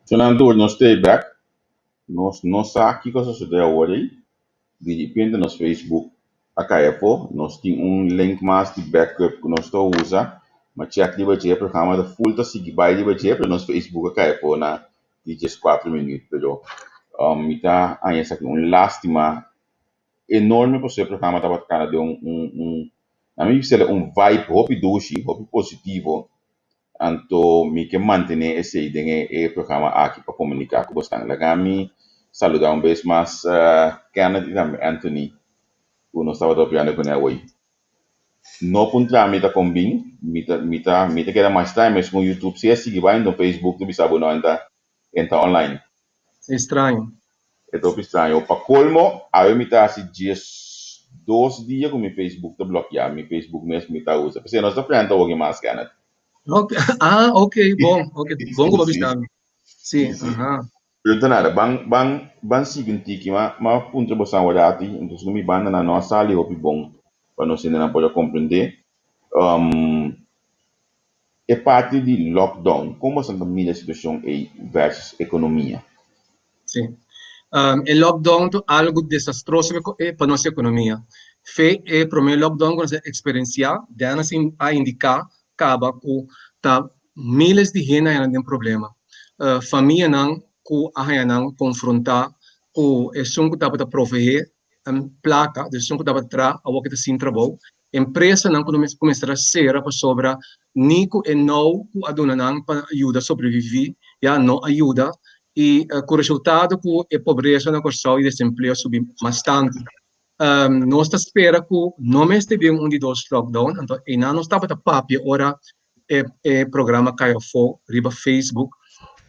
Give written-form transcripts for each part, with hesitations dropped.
Shonnan tur, nos ta bek. Nos no sa kiko a sosodé awor ei. Di repente nos Facebook a kai afó. Nos tin un link mas di backup ku nos ta usa. M'a check riba dje, e programa ta full ta sigui bai riba dje, pero nos Facebook a kai afó na di 14 minüt. Pero mi ta haña esaki un lástima enorme pasobra e programa tabata kana den un, ami bisa un vibe hopi dushi, hopi positivo. Anto mi ke mantené esei den e programa aki pa komuniká ku bosnan. Laga mi saludá un bes mas Kenneth i tambe Anthony ku nos tabata papiando kuné awor. No puntra mi ta kombin, mi ta keda mas straño mes ku YouTube si a sigui bai, anto Facebook ta bisa bo no enta online. Straño. E ta hopi straño. Pa kolmo, awe mi ta hasi 12 dia ku mi Facebook ta blokeá. Mi Facebook mes mi ta usa. P'esei nos ta frente awor mas, Kenneth. Ok, ah, ok, bon, ok, bon ku bo bisa. Sí, Pero ta nada, ban sigui un tiki, m'a puntra boso awor, entonces mi banda na no a sali hopi bon pa nos hendenan por a komprendé. E parti di lockdown, kon boso ta mira e situashon ei versus ekonomia? Sí. E lockdown ta algu desastroso pa nos ekonomia. Fe e promé lockdown ku nos a eksperensiá, Dennis a indiká kaba ku ta míles di hende tin problema. Famianan ku a nan konfrontá ku esun ku tabata proveé plaka, esun ku tabata traha, awor ku ta sin trabou. Empresanan ku kuminsá sera pasobra ni ku e NOW ku a duna nan pa yuda sobreviví, ya no a yuda i ku resultado ku e pobresa na Kòrsou i desempleo a subi mas tantu. Nos ta spera ku no mester bin un di dos lockdown, anto e nos tabata papia ora e programa kai afó riba Facebook,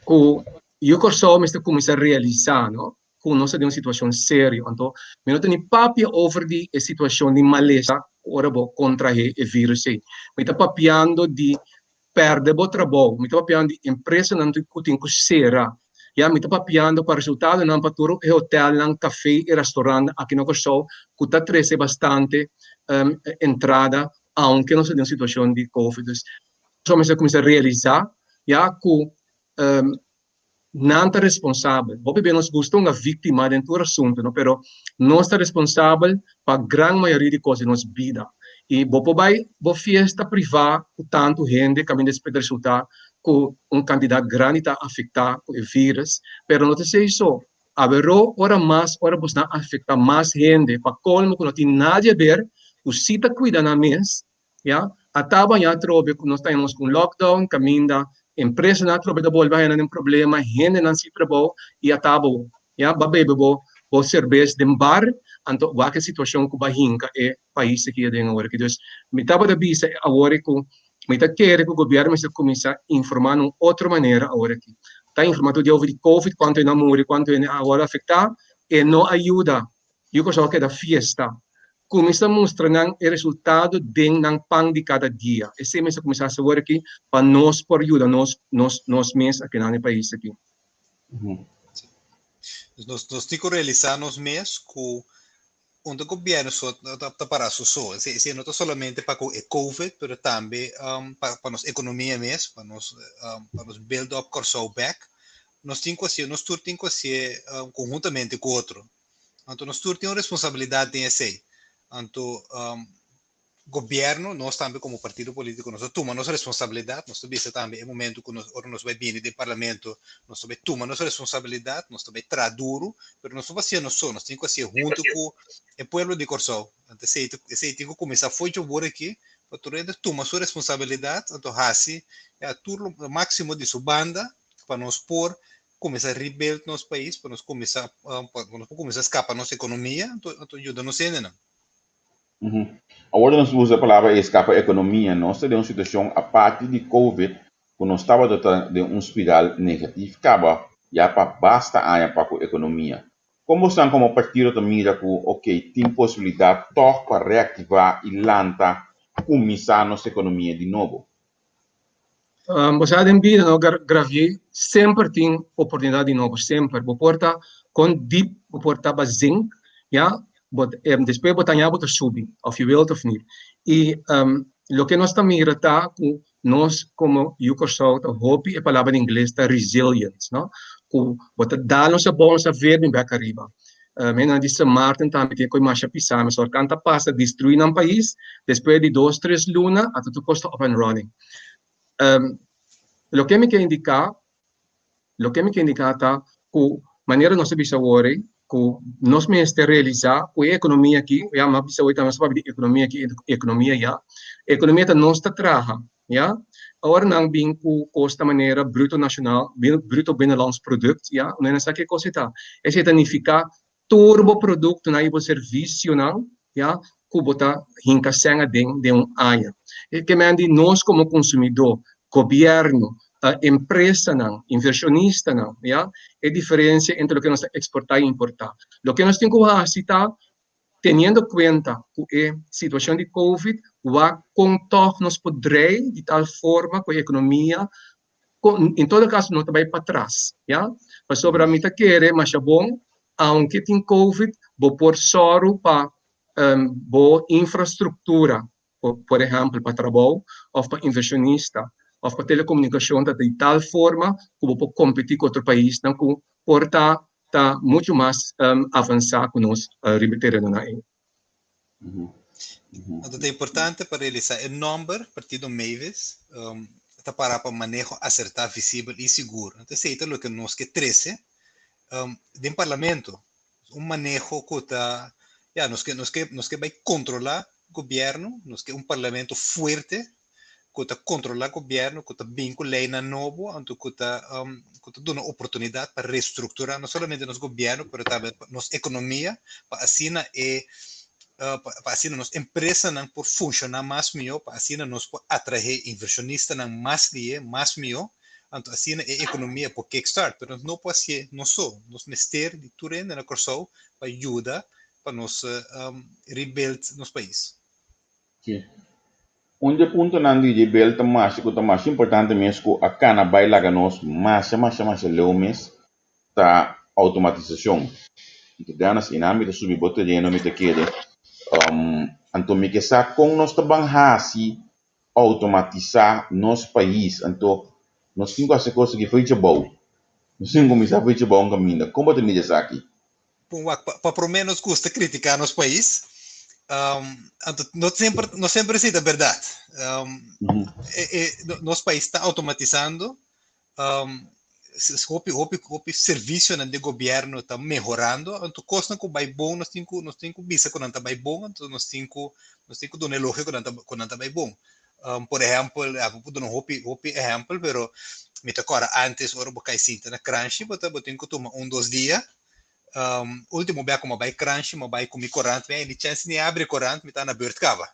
ku e Kòrsou mester kuminsá realisá, no? Ku nos ta den un situashon serio. Anto, mi no ta ni papia over di e situashon di malesa ora bo kontraé e vírùs ei. Mi ta papiando di pèrdè bo trabou, mi ta papiando di empresanan ku tin ku sera. Ya, mi ta papiando pa resultadonan pa tur e hotelnan, kafé i restorant aki na Kòrsou ku ta trese bastante entrada, aunke nos ta den un situashon di COVID. Dus, so mester kuminsá realisá ya ku nan ta responsabel. Hopi bes nos gusta un víktima den tur asuntu, no? Pero nos ta responsabel pa gran mayoria di kos den nos bida. I bo por bai bo fiesta privá ku tantu hende kaminda despues ta resultá ku un kantidat grandi ta afektá ku e vírùs, pero no ta esei so. Aweró ora mas ora bo ta afektá mas hende pa kolmo ku no tin nada di aber ku si ta kuida nan mes, ya, ataba ya atrobe ku nos tenemos un lockdown kaminda empresanan atrobe ta bolbe haña nan problema, hendenan sin trabou i ataba ya bo a bebe bo serbes den bar, anto wak e situashon ku bo a hinka e pais aki aden awor aki. Dus mi tabata bisa awor ku mi ta kere ku gobièrnu mester kuminsá informá na un otro manera awor aki. Ta informá tur dia over di COVID, kuantu hende a muri, kuantu hende a wòrdu afektá, e no a yuda. Yu Kòrsou a keda fiesta. Kuminsá mustra nan e resultado den nan pan di kada dia. Esei mester kuminsá hasi awor aki pa nos por yuda nos mes aki na e pais aki. Nos tin ku realisá nos mes ku un gobièrnu so ta para su so. Esei no ta solamente pa e COVID, pero tambe pa nos ekonomia mes, pa nos build up Kòrsou back. Nos tin ku hasi, nos tur tin ku hasi konhuntamente ku otro. Anto nos tur tin un responsabilidat den esei. Anto gobièrnu, nos tambe komo partido polítiko, nos tuma nos responsabilidat, nos bisa tambe e momento ku nos, ora nos bai bini den parlamento, nos tambe tuma nos responsabilidat, nos tambe traha duru, pero nos no ta hasi nos so, nos tin ku hasi huntu ku e pueblo di Kòrsou. Anto esei tin ku kuminsá for di awor aki, pa tur hende tuma su responsabilidat, anto hasi ya, tur lo máksimo di su banda, pa nos por kuminsá rebuild nos pais, pa nos por kuminsá skapa nos ekonomia, anto yuda nos hendenan. Awor nos usa e palabra skapa ekonomia, nos ta den un situashon aparte di COVID, ku nos tabata den un spiral negativo kaba ya pa basta aña pa ku ekonomia. Kon boso komo partido ta mira ku, ok, tin posibilidat tòg pa reaktivá i lanta kuminsá nos ekonomia di nobo? Bo sa den bida, no, Gravier, semper tin oportunidat di nobo, semper. Bo por ta kon diep, bo por ta zink, ja, but despues bo ta ya bo ta subi, of je wilt of niet. I loke nos ta mira ta ku Nos komo yu Kòrsou ta hopi e palabra na ingles ta resilience, no? Ku bo ta dal nos abou nos ta ver bin bèk ariba. Hendenan di Sint Maarten tambe tin ku masha pisá mes. Orkan ta pasa destruí nan pais, despues di dos tres luna ata tur kos ta up and running. Loke mi ke indiká Loke mi ke indiká ta ku manera nos a bisa awor ei, ku nos mester realisá ku e ekonomia aki, ya mi a bisa awor tambe nos a papia di ekonomia aki, ekonomia ya, ekonomia ta nos ta traha, ya. Ora nan bin ku kos ta manera bruto nashonal, bruto binnenlands product, ya, no nan sa ke kos e ta. Esei ta nifiká tur bo produktonan i bo servisionan, ya, ku bo ta hinka sèn aden den un aña. E ke men di nos komo konsumidó, gobièrnu, empresanan, invershonistanan, ya, e diferensia entre loke nos ta eksportá i importá. Loke nos tin ku hasi ta, teniendo kuenta ku e situashon di covid, wak kon tòg nos por drei di tal forma ku e ekonomia en todo caso no ta bay patras, ya, pasobra mi ta kere masha bon, aunke tin covid, bo por sòru pa bo infrastructura, por ehempel pa trabou of pa inversionista of pa telecomunicacion ta di tal forma cu bo por competi cu otro paisnan cu por ta ta mucho mas avansa cu nos riba e terenonan ey. Anto ta importante pa realisá e nòmber Partido Mavis ta pará pa maneho asertá, visibel i sigur. Anto esei ta loke nos ke trese den parlamento. Un maneho ku ta, ya, nos ke nos ke nos ke bai kontrolá gobièrnu, nos ke un parlamento fuerte ku ta kontrolá gobièrnu, ku ta bin ku leinan nobo, anto ku ta ku ta duna oportunidat pa restrukturá no solamente nos gobièrnu pero tambe nos ekonomia pa asina e pa asina nos empresanan por funshoná mas mihó, pa asina nos por atraé invershonistanan mas lihé, mas mihó, anto asina e ekonomia por kick start. Pero nos no por hasié nos so, nos mester di tur hende na Kòrsou pa yuda pa nos rebuild nos pais. Sí. Un di e puntonan di Jebel ta masha ku ta masha importante mes ku a kana bai laga nos masha masha masha leu mes ta outomatisashon. Anto Dennis i nan mi ta subi bo tereno mi ta kere anto mi ke sa kon nos ta ban hasi outomatisá nos pais anto nos tin ku hasi kos aki for djabou nos tin ku kuminsá for djabou un kaminda kon bo ta mira esaki? Bon wak, pa, pa promé nos gusta kritiká nos pais, um, anto no semper, no semper esei ta bèrdat. Um, e, e, nos pais ta automatisando, um, hopi, hopi, hopi servisionan di gobièrnu ta mehorando, anto kosnan ku bai bon nos tin ku, nos tin ku bisa ku nan ta bai bon, anto nos tin ku, nos tin ku duna elogio ku nan ta, ku nan ta bai bon. Um, por ehèmpel, ya, bo por duna hopi, hopi ehèmpel, pero mi ta kòrda ántes ora bo kai sinta na kranshi, bo ta, bo tin ku tuma un dos dia, Um, último bia ku mi a bai kranshi, mi a bai ku mi korant, mi a ni chèns ni abri e korant, mi ta na beurt kaba.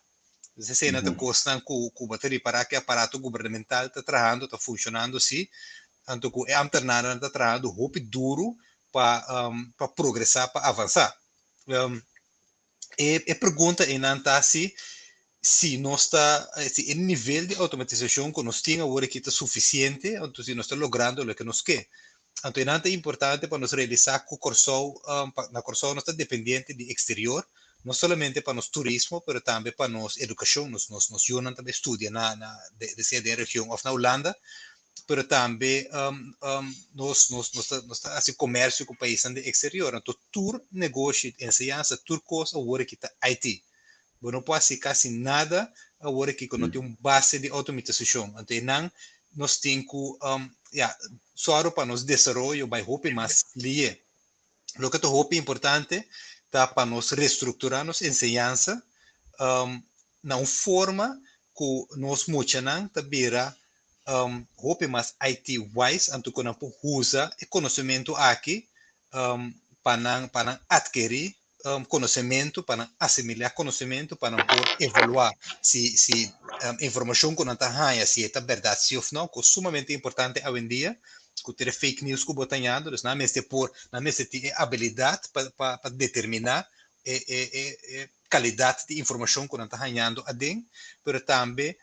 Dus esei nan ta kosnan ku ku bo ta ripará ku e aparato gubernamental ta trahando, ta funshonando sí, anto ku e ambtenarnan ta trahando hopi duru pa pa progresá, pa avansá. E e pregunta einan ta si si nos ta si e nivel di automatisashon ku nos tin awor aki ta sufisiente anto si nos ta logrando loke nos ke. Anto einan ta importante pa nos realisá ku Kòrsou pa na Kòrsou nos ta dependiente di eksterior no solamente pa nos turismo pero tambe pa nos edukashon nos nos nos yunan ta bai studia na na sea den region òf na Hulanda pero tambe nos nos nos ta nos ta hasi komersio ku paisnan di eksterior. Anto tur negoshi, enseñansa, tur kos awor aki ta IT. Bo no por hasi kasi nada awor aki ku no tin un base di outomatisashon. Anto einan nos tin ku ya, sòru pa nos desaroyo bai hopi mas lihe. Loke ta hopi importante ta pa nos restrukturá nos enseñansa na un forma ku nos muchanan ta bira hopi mas IT wise anto ku nan por usa e konosementu aki pa nan pa nan atkerí konosementu, pa nan asimilá konosementu, pa nan por evaluá si si informashon ku nan ta haña si e ta bèrdat si òf no, ku sumamente importante awendia ku tur e fake news ku bo ta hañando, dus nan mester por nan mester tin e abilidat pa pa pa determiná e e e kalidat di informashon ku nan ta hañando aden, pero tambe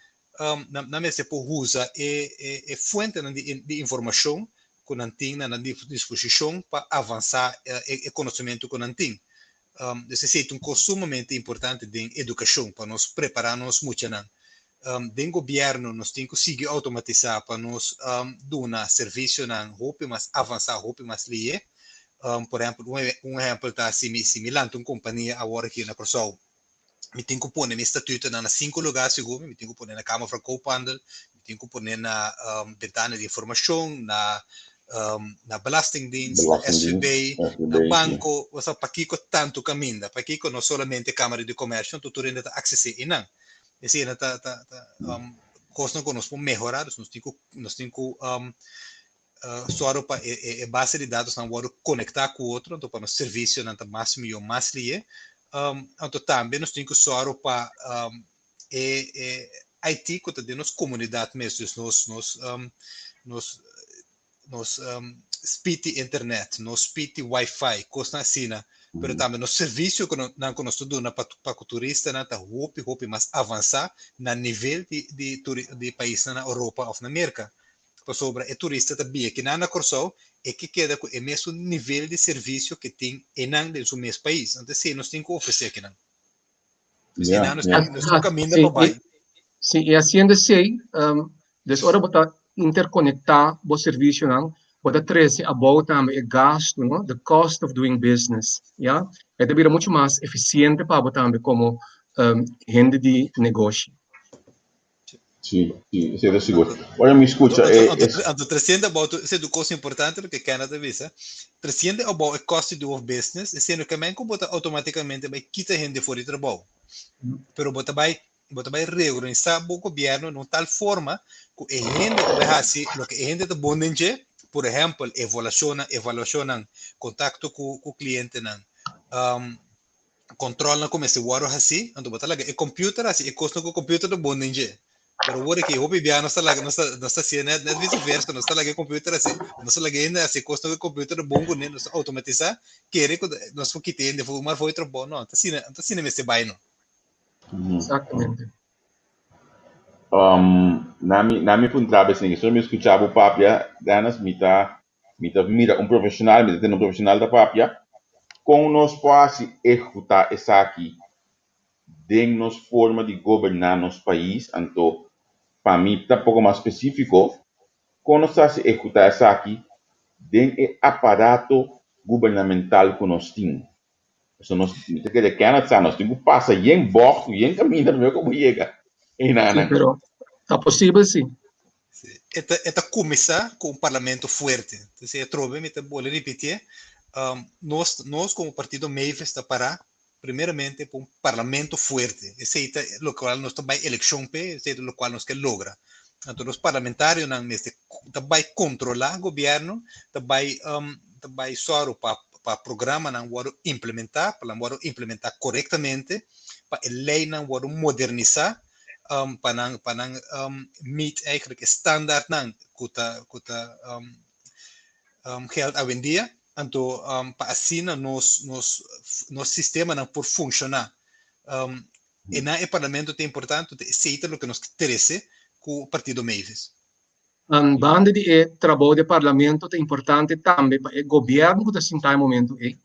nan nan mester por usa e e e fuentenan di di informashon ku nan tin na nan disposishon pa avansá e e konosementu ku nan tin. Dus esei ta un kos sumamente importante den edukashon pa nos prepará nos muchanan. Den gobièrnu nos tin ku sigui outomatisá pa nos duna servisionan hopi mas avansá, hopi mas lihé. Por ehèmpel, un ehèmpel ta si mi si mi lanta un kompania awor aki na Kòrsou, mi tin ku pone mi statutonan na sinku lugá sigur, mi tin ku pone na Kamer van Koophandel, mi tin ku pone na Bentana di Informashon, na na Belastingdienst, na SVB, na banko. Osea, pakiko tantu kaminda? Pakiko no solamente Kamara di Komersio, anto tur hende ta aksesé einan? Esei ta ta ta kosnan ku nos por mehorá, dus nos tin ku nos tin ku sòru pa e e base di datosnan wòrdu konektá ku otro, anto pa nos servisionan ta mas mihó, mas lihé. Anto tambe nos tin ku sòru pa e e IT ku ta den nos komunidat mes, dus nos nos nos nos speed di internet, nos speed di wifi, kosnan asina, pero tambe nos servisio ku nan ku nos ta duna pa pa ku turistanan ta hopi hopi mas avansá na nivel di di turi di paisnan na Europa òf na Merka. Pasobra e turista ta bia kinan na Kòrsou e ke keda ku e mesun nivel di servisio ke tin einan den su mes pais. Anto esei nos tin ku ofresé kinan. Dus einan nos tin nos tin kaminda pa bai. Sí, i hasiendo esei, Dus ora bo ta interkonektá bo servisionan, bo ta trese abou tambe e gastu, no, the cost of doing business, ya. E ta bira muchu mas efisiente pa bo tambe komo hende di negoshi. Sí, sí, esei ta sigur. Ora mi skucha e. Anto tresiendo abou tur, esei ta un kos importante loke Kenneth a bisa, tresiendo abou e cost to do of business, esei no ke men ku bo ta outomatikamente bai kita hende for di trabou, pero bo ta bai Bo ta bai reorganisá bo gobièrnu den un tal forma ku e hende ta bai hasi loke e hende ta bon den dje, por ehèmpel, evaluashonnan, evaluashonnan, kontakto ku ku klientenan, kòntròlnan ku mester wòrdu hasí, anto bo ta laga e kòmpiuter hasi e kosnan ku e kòmpiuter ta bon den dje. Pero awor aki hopi bia nos ta laga nos ta nos ta hasié nèt nèt viseversa, nos ta laga e kòmpiuter hasi, nos ta laga e hende hasi e kosnan ku e kòmpiuter ta bon kuné, nos ta outomatisá, kere ku nos por kita e hende for for e trabou, no, ta asina ta asina mester bai no. Exactamente. Na mi, na mi puntra bes nigi, so mi escucha bo papia, Dennis, mi ta, mi ta mira un profesional, mi ta tende un profesional ta papia, con nos por haci ehecuta esaki den nos forma di goberna nos pais, anto pa mi ta poco mas specifico, con nos ta haci ehecuta esaki den e aparato gubernamental cu nos tin? Pasobra nos, mi ta kere Kenneth sa, nos tin ku pasa yen bògt ku yen kaminda promé ku bo yega einan. Sí, pero ta posibel sí. Sí. E ta, e ta kuminsá ku un parlamento fuerte. Entonces, atrobe mi ta bolbe ripitié, um, nos, nos komo partido Mavis ta pará primeramente pa un parlamento fuerte. Esei ta lokual nos ta bai elekshon p'e, esei ta lokual nos ke logra. Anto nos parlamentarionan mester ta bai kontrolá gobièrnu, ta bai, um, ta bai sòru pa pa programanan wòrdu implementá, pa nan wòrdu implementá korektamente, pa e leinan wòrdu modernisá, pa nan pa nan meet eigenlijk e standaardnan ku ta ku ta geld awendia, anto pa asina nos nos nos sistemanan por funshoná. E nan e parlamento ta importante, esei ta loke nos ke trese ku partido Mavis. Banda di e trabou di e parlamento ta importante tambe pa e gobièrnu ku ta sintá e momentu ei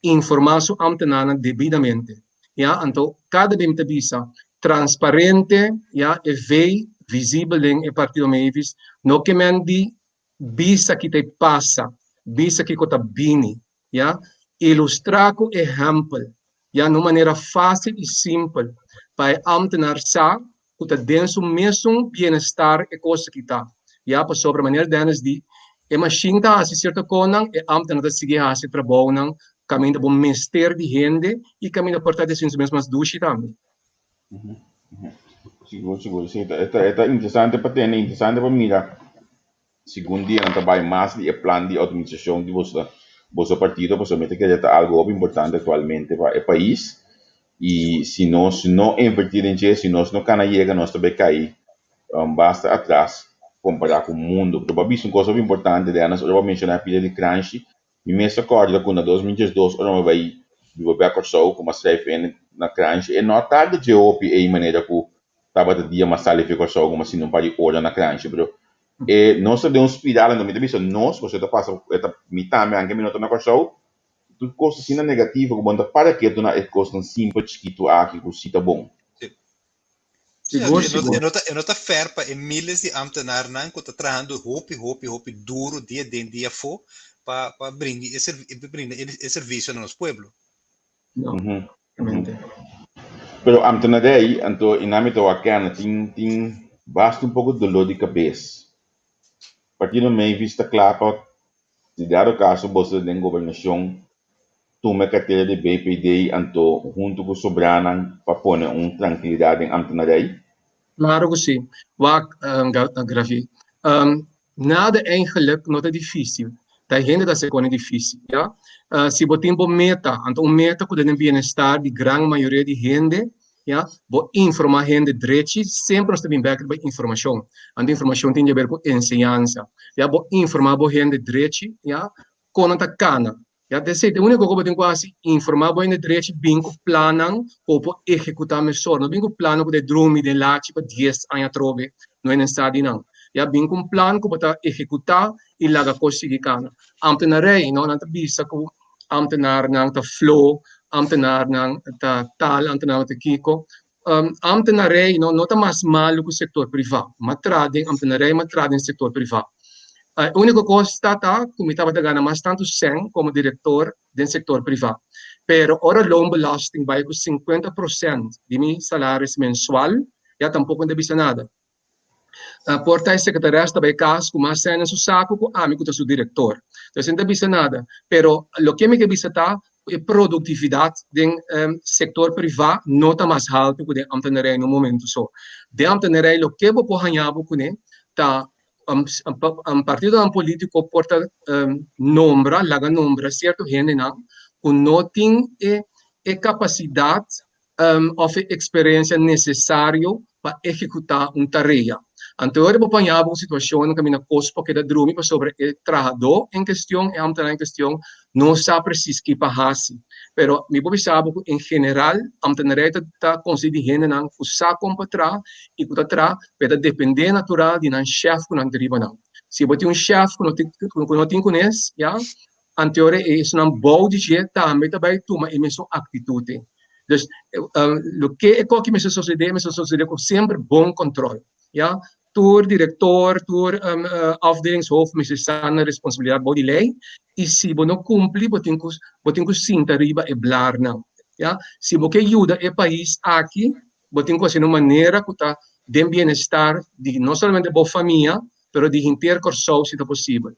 informá su ámtenarnan debidamente. Ya, anto kada bes mi ta bisa transparente, ya, e vei visibel den e partido Mavis no ke men di bisa ki ta e pasa, bisa kiko ta bini, ya, ilustrá ku ehèmpel, ya, na un manera fásil i simpel pa e ámtenar sa ku ta den su mesun bienestar e kos aki ta. Ya, pasobra manera Dennis di, e mashin ta hasi sierto konan, e ámtenar ta sigui hasi trabounan kaminda bo mester di hende i kaminda por ta desin su mes mas dushi tambe. Sigur, sigur. Sí, e ta, e ta interesante pa tende, interesante pa mira. Segun dianan ta bai mas di e plan di outomatisashon di boso boso partido pasobra mi ta kere ta algu hopi importante aktualmente pa e pais i si nos no invertí den dje, si nos no kana yega nos ta bai kai basta atras kompará ku mundu. Bo a bisa un kos hopi importante Dennis ora bo a menshoná e pida di kranshi, mi mes ta kòrda ku na 2012 ora mi a bai biba bèk Kòrsou ku mi a schrijf in na kranshi e no a tarda dje hopi ei manera ku tabata dia mas sali fi Kòrsou ku mi a sinti un par di ora na kranshi pero E nos ta den un spiral anto mi ta bisa nos pasobra e ta pasa e ta mi tambe anke mi no ta na Kòrsou tur kos asina negativo ku bo no ta para ketu na e kosnan simpel chikitu aki ku si ta bon. Sí. Sigur, sigur. E no ta, e no ta fair pa e miles di ambtenaarnan ku ta trahando hopi, hopi, hopi duro dia den dia afó pa pa brinda e brinda e servisio na nos pueblo. No, exactamente. Pero ambtenarij, anto i nan mi ta wak kende, tin tin basta un poko doló di kabes. Partido Mavis ta kla pa Si dado kaso boso ta den gobernashon, tuma e kartera di BPD anto huntu ku sobranan pa pone un trankilidat den ambtenarij? Klaro ku si. Wak, Gravi. Nada eigenlik no ta difisil. Ta e hende ta hasi kone difisil, ya. Si bo tin bo meta, anto un meta ku ta den bienestar di gran mayoria di hende, Ya, bo informa hende drechi, semper nos ta bin bek riba informashon. Anto informashon tin di haber ku enseñansa. Ya, bo informa bo hende drechi, ya, kon nan ta kana. Ya, ta esei ta e uniko ku bo tin ku hasi, informa bo hende drechi, bin ku plannan ku bo por ehekutá mesora. No bin ku plannan ku ta e drumi den lachi pa dies aña atrobe, no hende sa di nan. Ya, bin ku un plan ku bo ta ehekutá i laga kos sigui kana. Ambtenarij, no, nan ta bisa ku ambtenaarnan ta flo, ambtenaarnan ta tal, ambtenaarnan ta kiko. Ambtenarij no, no ta mas malu ku sektor privá. M'a traha den ambtenarij, m'a traha den sektor privá. E úniko kos ta ta ku mi tabata gana mas tantu sèn komo direktor den sektor privá. Pero ora loonbelasting bai ku 50% di mi salaris mensual, ya tampoko no ta bisa nada. Por ta e secretares ta bay cas cu mas sèn den su saco cu ami cu ta su director. Entonces e no ta bisa nada. Pero loke mi ke bisa ta cu e productividad den sector priva no ta mas halto cu den ambtenaria na un momento so. Den ambtenaria loke bo por haña bo cune ta partidonan politico por ta nombra, laga nombra cierto hendenan cu no tin e capacidad òf e eksperensia nesesario pa ehekutá un tarea. Anto ora bo paña bo un situashon kaminda kos por keda drumi pasobra e trahadó en kestion, e ambtenar en kestion, no sa presis ki pa hasi. Pero mi por bisa bo ku en general ambtenarij ta ta konsistí di hendenan ku sa kon pa traha i ku ta traha, pero ta dependé natural di nan shèf ku nan ta riba nan. Si bo tin un shèf ku no tin ku no tin kunes, ya, Anteora e esnan bou di dje tambe ta bai tuma e mesun aktitut ei. Dus, loke e koki mester sosodé, mester sosodé ku semper bon kòntròl, ya. Tur direktor, tur afdelingshoofd mester sa nan responsabilidat bou di lei i si bo no kumpli bo tin ku bo tin ku sinta riba e blarnan, ya. Si bo ke yuda e pais aki, bo tin ku hasi na un manera ku ta den bienestar di no solamente bo famia, pero di henter Kòrsou si ta posibel.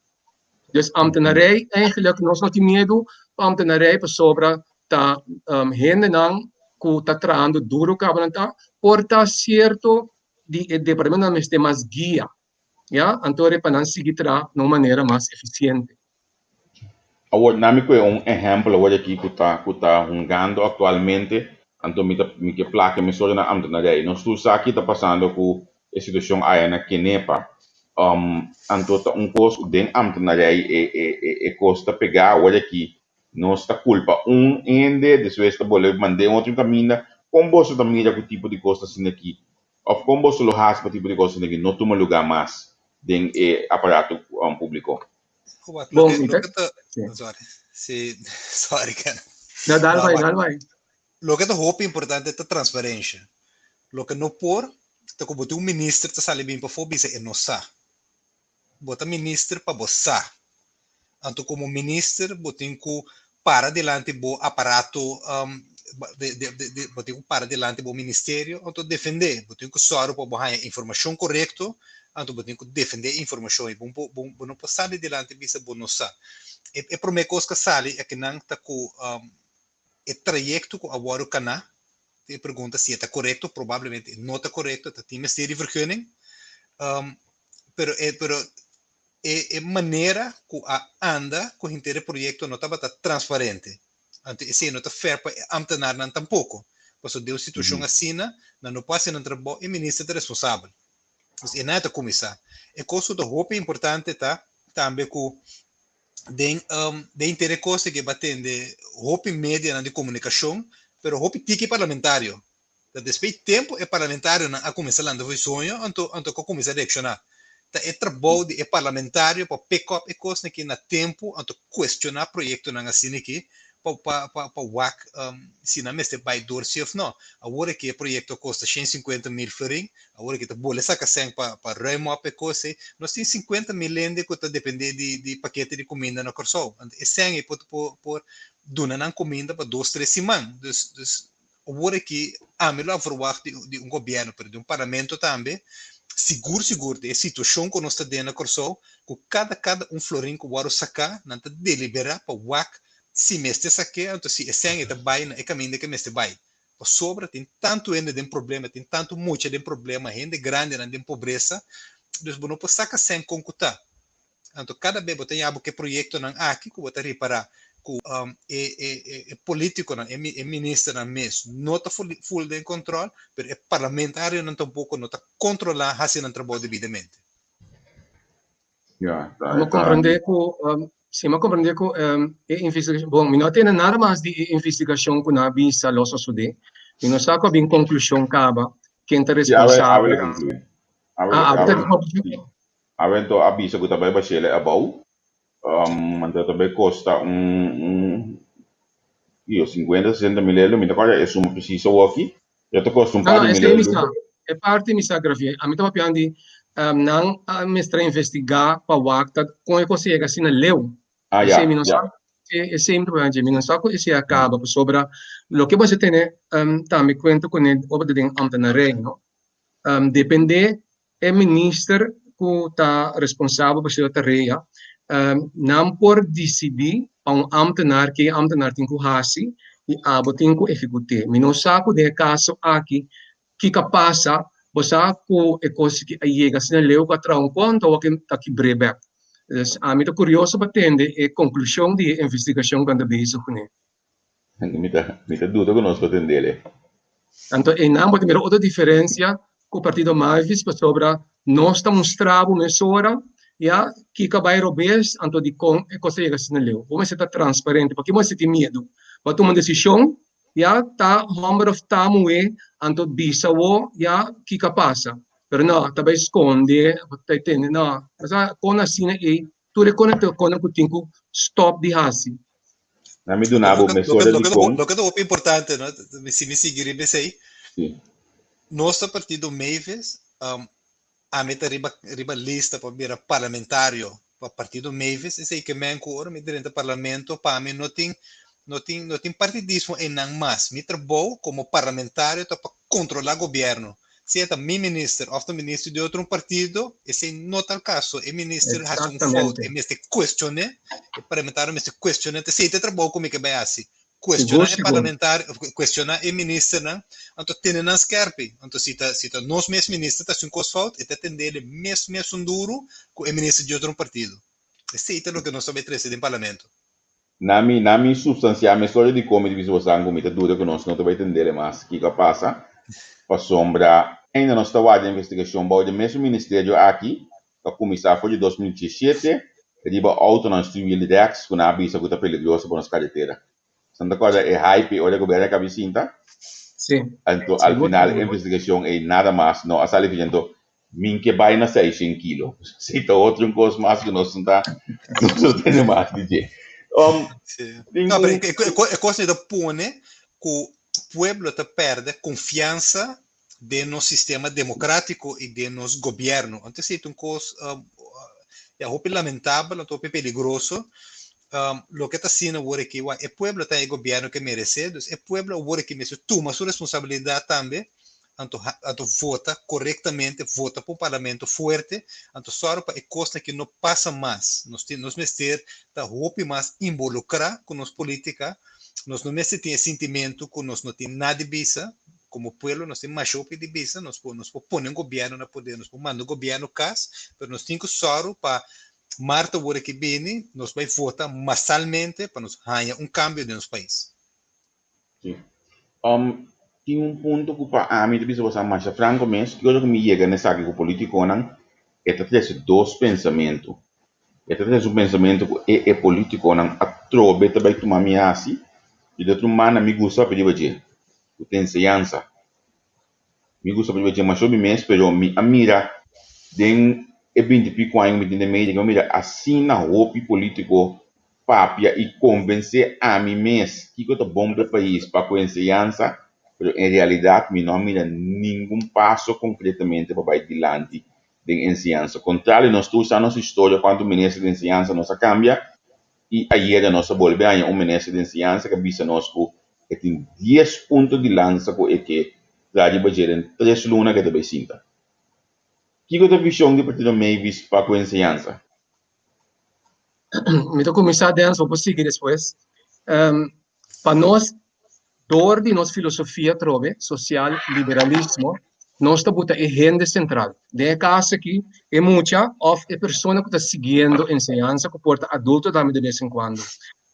Dus ambtenarij, eigenlijk nos no tin miedu pa ambtenarij pasobra ta hendenan ku ta trahando duru kaba nan ta, por ta sierto di e departamentonan mester mas guia, ya, anto pa nan sigui traha na un manera mas efisiente. Awor, na mi koe un ehèmpel awor aki ku ta ku ta hungando aktualmente, anto mi ta mi ke plaka mesora na ambtenarij. Nos tur sa ki ta pasando ku e situashon aya na Kenepa. Anto ta un kos ku den ambtenarij e e e kos ta pegá awor aki nos ta kulpa un hende despues ta bolbe mand'é un otro kaminda. Kon boso ta mira ku tipo di kos ta asina aki? Òf kon boso lo hasi pa tipo di kos asina aki no tuma lugá mas den e aparato públiko? Bon, mi ta. Sorry. Si, sorry, Ken. No, dal bai, dal bai. Loke ta hopi importante ta transparencia. Loke no por ta ku bo tin un minister ta sali bin pafó bisa e no sa. Bo ta minister pa bo sa. Anto komo minister bo tin ku para dilanti bo aparato bo tin ku para dilanti bo ministerio anto defendé. Bo tin ku sòru pa bo haña informashon korekto anto bo tin ku defendé e informashon ei. Bo bo no por sali dilanti bisa bo no sa. E promé kos ku a sali akinan ta ku e trayekto ku a wòrdu kaná, tin e pregunta si e ta korekto, probablemente e no ta korekto, ta tin mester di vergunning. Pero e pero e e manera ku a anda ku henter e proyekto no tabata transparente. Anto esei no ta fair pa e ambtenarnan tampoko, pasobra den un situashon asina nan no por hasi nan trabou, e minister ta responsabel. Dus e nan ta kuminsá. E kos ku ta hopi importante ta tambe ku den den henter e kos ke ba tende hopi medianan di komunikashon, pero hopi tiki parlamentario. Ta despues di tempu e parlamentarionan a kuminsá lanta for di soño, anto anto ku a kuminsá reakshoná. Ta e trabou di e parlamentario pa pick up e kosnan aki na tempu, anto kuestioná proyektonan asina aki. pa pa pa pa wak si nan mester bai dor si of no. Awor aki e proyekto a kosta 150 mil florin, awor aki ta bole saka sèn pa pa ruim op e kos ei. Nos tin 50 mil hende ku ta dependé di di pakete di kuminda na Kòrsou. Anto e sèn ei por por por duna nan kuminda pa dos tres siman. Dus dus awor aki ami lo a verwagt di di un gobièrnu pero di un parlamento tambe sigur sigur di e situashon ku nos ta den na Kòrsou ku kada kada un florin ku wòrdu saká nan ta deliberá pa wak si mester sak'é anto si e sèn ei ta bai na e kaminda ku e mester bai. Pasobra tin tantu hende den problema, tin tantu mucha den problema, hende grandinan den pobresa, dus bo no por saka sèn kon ku ta. Anto kada be bo ta yabu ku e proyektonan aki ku bo ta ripará ku e e e politikonan, e e ministernan mes no ta full den kòntròl, pero e parlamentarionan tampoko no ta kontrolá hasi nan trabou debidamente. Ja, ta, Mi ta. comprende cu, um, si, mi comprende cu um, e investigacion, bon, mi no tene nada mas di e investigacion cu na bisa lo sosode. Mi no sa cu a bin conclusion caba, ken ta Sí, awe, awe responsabel. le concluye. Awe, Ah, awe ta awe, conclusion. sí. Awe ento a bisa cu ta bay bashele abou. Um, anto ta bay costa un, un, io, 50, 60 mil euro. Mi ta corda e suma precies awoki. Pero ta costa un No, par no, di mil esei mi euro. sa. E parti mi sa, Gravier. Ami ta papiando di um, nan a mester investiga pa wak ta kon e kos a yega asina leu. Ah, Esei ja, mi no ja. sa. Esei mi ta papiando dje. Mi no sa ku esei a kaba pasobra loke bo a tene um, tambe kuenta kuné ora ta den ambtenarij, no? Um, depende E minister ku ta responsabel pa sierto tarea, nan por disidí pa un ámtenar ke e ámtenar tin ku hasi i abo tin ku ehekut'é. Mi no sa ku den e kaso aki kiko a pasa, bo sa ku e kos aki a yega asina leu ku a traha un konta awor ta kibr'é bèk. Dus ami ta kurioso pa tende e konklushon di e investigashon ku nan ta bezig kuné. Mi ta, mi ta duda ku nos lo tendele. Anto einan bo ta mira otro diferensia ku partido Mavis pasobra nos ta mustra bo mesora ya kiko a bai robes anto dikon e kos ta yega asina leu. Bo mester ta transparente paki bo mester tin miedu. Bo a tuma un desishon ya ta hòmber òf ta muhé anto bisa bo ya kiko a pasa. Pero no ta bai skonde bo ta tende no. Kon asina ei Tur e konan ta konan ku tin ku stòp di hasi. Na mi duna bo mesora di kon. Loke ta hopi importante, no? Si mi sigui riba esei. Si. Nos ta partido Mavis, ami ta riba riba lista pa bira parlamentario pa partido Mavis, esei ke men ku ora mi drenta parlamento pa mi no tin no tin no tin partidismo einan mas. Mi trabou komo parlamentario ta pa kontrolá gobièrnu. Si e ta mi minister of ta minister di otro un partido, esei no ta el caso. E minister haci un fout, e mester cuestion'é, e parlamentario mester cuestion'é. Esei ta e trabou cu mi ke bai haci. Cuestiona e parlamentario, cuestiona e ministernan, anto tene nan skerpi. Anto si ta, si ta nos mes minister ta haci un cos fout, e ta tend'é mes mesun duru cu e minister di otro un partido. Esei ta loke nos ta bai trece den parlamento. Na mi, na mi supstansiá mi storia di komi di bisa bosan ku mi ta duda ku nos no ta bai tendele mas kiko a pasa, pasobra ainda nos ta warda investigashon bou di e mesun ministerio aki ku a kuminsá for di 2017 riba outonan stuwiel di rèks ku nan a bisa ku ta peligroso pa nos karetera. Bosan ta kòrda e hype ora e gobièrnu a kabi sinta? Sí. Anto al final e investigashon ei nada mas no a sali fichi. Anto Min ke bai na seishen kilo. Si ta otro un kos mas ku nos no ta nos no tene mas di dje. Um, Sí. tin No, pero un e, e, e kos ei ta pone ku pueblo ta perde konfiansa den nos sistema demokratiko i den nos gobièrnu. Anto esei ta un kos um, ya hopi lamentabel, anto hopi peligroso. Um, loke ta asina awor aki, wak, e pueblo ta e gobièrnu ke meresé, dus e pueblo awor aki mester tuma su responsabilidat tambe anto anto vota korektamente, vota pa un parlamento fuerte, anto sòru pa e kosnan aki no pasa mas. Nos tin nos mester ta hopi mas involukrá ku nos polítika, nos no mester tin e sintimentu ku nos no tin nada di bisa, komo pueblo nos tin masha hopi di bisa, nos por nos por pone un gobièrnu na poder, nos por manda un gobièrnu kas, pero nos tin ku sòru pa mart awor aki bini nos bai vota masalmente pa nos haña un kambio den nos pais. Sí. Um, tin un punto ku pa ami ta bisa boso masha franko mes, ki ora ku mi yega na esaki ku politikonan, e ta trese dos pensamentu. E ta trese un pensamentu ku e e politikonan atrobe ta bai tuma mi hasi, i di otro manda mi gusta papia riba dje, ku ta enseñansa. Mi gusta papia riba dje masha hopi mes, pero mi a mira den e binti piko aña ku mi tin den media, mi a mira asina hopi politiko. papia i konvensé ami mes kiko ta bon pa e pais pa ku enseñansa, pero en realidat mi no a mira ningun paso konkretamente pa bai dilanti den enseñansa. Kontrario, nos tur sa nos historia kuantu minister di enseñansa nos a kambia i ayera nos a bolbe haña un minister di enseñansa ku a bisa nos ku e tin dies punto di lansa ku e ke traha riba dje den tres luna ku e ta bai sinta. Kiko ta vishon di Partido Mavis pa ku enseñansa? Mi ta kuminsá Dens, bo por sigui despues. Pa nos, dor di nos filosofia atrobe, sosial liberalismo, nos ta buta e hende sentral. Den e kaso aki, e mucha òf e persona ku ta siguiendo enseñansa, ku por ta adulto tambe de bes en kuando.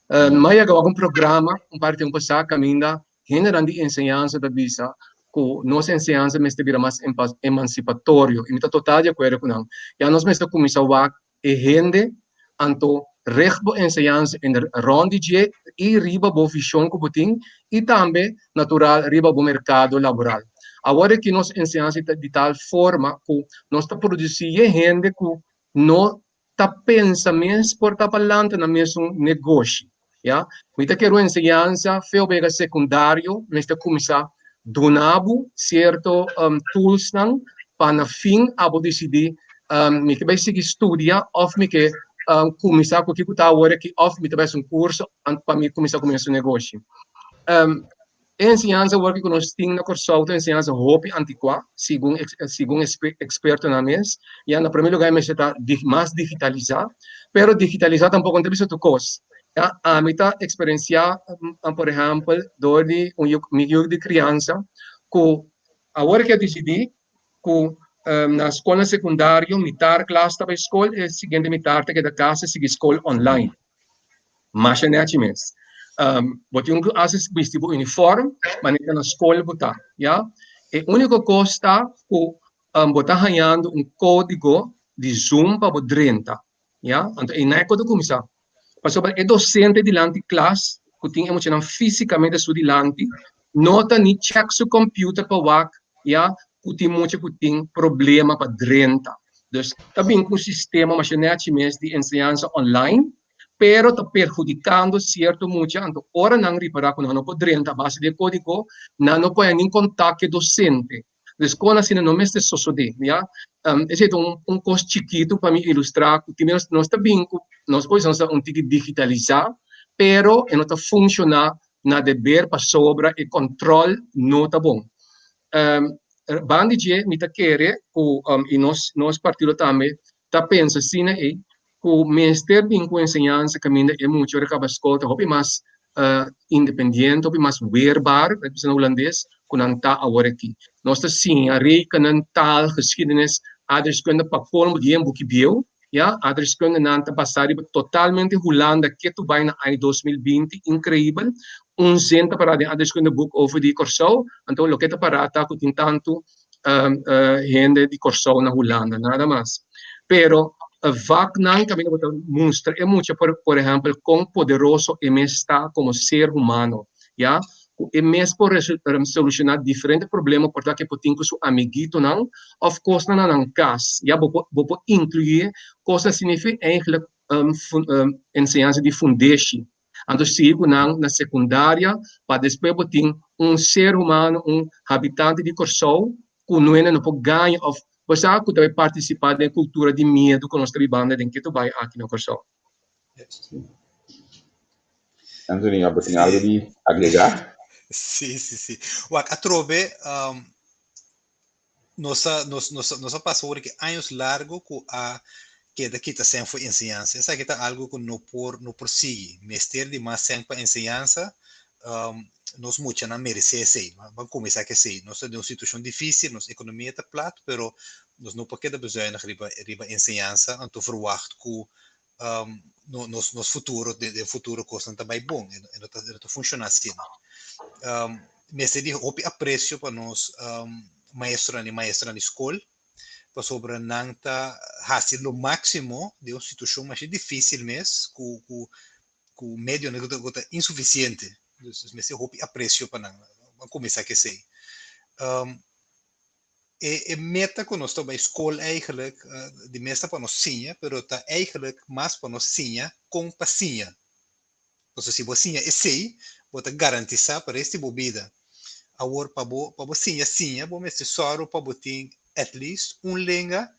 Mi a yega wak un programa un par di tempu pasá kaminda hendenan di enseñansa ta bisa ku nos enseñansa mester bira mas emansipatorio i mi ta total di akuerdo ku nan. Ya nos mester kuminsá wak e hende, anto richt bo enseñansa en rond di dje i riba bo vishon ku bo tin i tambe natural riba bo merkado laboral. Awor aki nos enseñansa ta di tal forma ku nos ta produsí e hende ku no ta pensa mes por ta pa lanta nan mesun negoshi, ya. Mi ta kere un enseñansa fe obega sekundario mester kuminsá duna bo sierto toolsnan pa na fin abo disidí mi ke bai sigui studia òf mi ke kuminsá ku kiko ta awor aki òf mi ta bai hasi un kurso pa mi kuminsá ku mi mesun negoshi. E enseñansa awor ku nos tin na Kòrsou ta un enseñansa hopi antikuá, segun segun ekspertonan mes. Ya na promé lugá e mester ta mas digitalisá, pero digitalisá tampoko no ta bisa tur kos. Ya ami ta eksperensiá por ehèmpel dor di un yu mi yu di kriansa ku awor ke a disidí ku na skolnan sekundario mitar klas ta bai skol e siguiente mitar ta keda kas ta sigui skol online. Masha nechi mes. Bo tin ku hasi bisti bo uniform manera na skol bo ta, ya. E úniko kos ta ku bo ta hañando un kódigo di Zoom pa bo drenta, ya. Anto einan e kos ta kuminsá. Pasobra e dosente dilanti klas ku tin e muchanan físikamente su dilanti no ta ni chèk su kòmpiuter pa wak, ya, ku tin mucha ku tin problema pa drenta. Dus ta bin ku un sistema masha nechi mes di enseñansa online, pero ta perhudikando sierto mucha, anto ora nan ripará ku nan no por drenta a base di e kódigo, nan no por haña nin kontak ku e dosente. Dus kon asina no mester sosodé, ya. Esei ta un kos chikitu pa mi ilustrá ku tin nos nos ta bin ku nos por bisa nos ta un tiki digitalisá, pero e no ta funshoná na deber pasobra e kòntròl no ta bon. Banda di dje mi ta kere ku i nos nos partido tambe ta pensa asina ei ku mester bin ku enseñansa kaminda e mucha ora kaba skol ta hopi mas independiente, hopi mas weerbaar, ta bisa na hulandes, ku nan ta awor aki. Nos ta siña rekenen, taal, geschiedenis, aardrijkskunde pa kolmo di e buki bieu, ya, aardrijkskunde nan ta basá riba totalmente Hulanda ketu bai na aña 2020, inkreibel, un zin ta pará den aardrijkskunde boek over di Kòrsou, anto loke ta pará ta ku tin tantu hende di Kòrsou na Hulanda, nada mas. Pero vaknan kaminda bo ta mustra e mucha por por ehèmpel kon poderoso e mes ta komo ser humano, ya, ku e mes por solushoná diferente problema por ta ke por tin ku su amiguitonan òf kosnan na nan kas, ya, bo por bo por inkluí kosnan asina eigenlijk enseñansa di fundeshi. Anto sigui ku nan na sekundaria pa despues bo tin un ser humano, un habitante di Kòrsou ku nuene no por gaña òf bo sa ku ta bai partisipá den e kultura di miedu ku nos ta bibando den ketu bai aki na Kòrsou. Anthony, abo tin algu di agregá? Sí, sí, sí. Wak, atrobe, Nos a, nos, nos, nos a pasa ora ki años largo ku a keda kita sèn for enseñansa. Esaki ta algo ku no por, no por sigui. Mester di mas sèn pa enseñansa. Um, nos muchanan meresé esei. Ban kuminsá ku esei. Nos ta den un situashon difísil, nos ekonomia ta plat, pero nos no por keda bezuinig riba, riba enseñansa, anto verwagt ku um, no, nos, nos futuro, den, den futuro kosnan ta bai bon. E, e no ta, e no ta funshoná asina. Um, mester di hopi apresio pa nos um, maestronan i maestronan di skol, pasobra nan ta hasi lo máksimo den un situashon masha difísil mes, ku, ku, ku medionan ku ta, ku ta insufisiente. Dus, dus mester hopi apresio pa nan. Ban kuminsá ku esei. Um, E e meta ku nos ta bai skol eigenlijk, di mes ta pa nos siña, pero ta eigenlijk mas pa nos siña kon pa siña. Pasobra si bo siña esei, bo ta garantisá pa rest di bo bida. Awor, pa bo pa bo siña siña, bo mester sòru pa bo tin at least un lenga,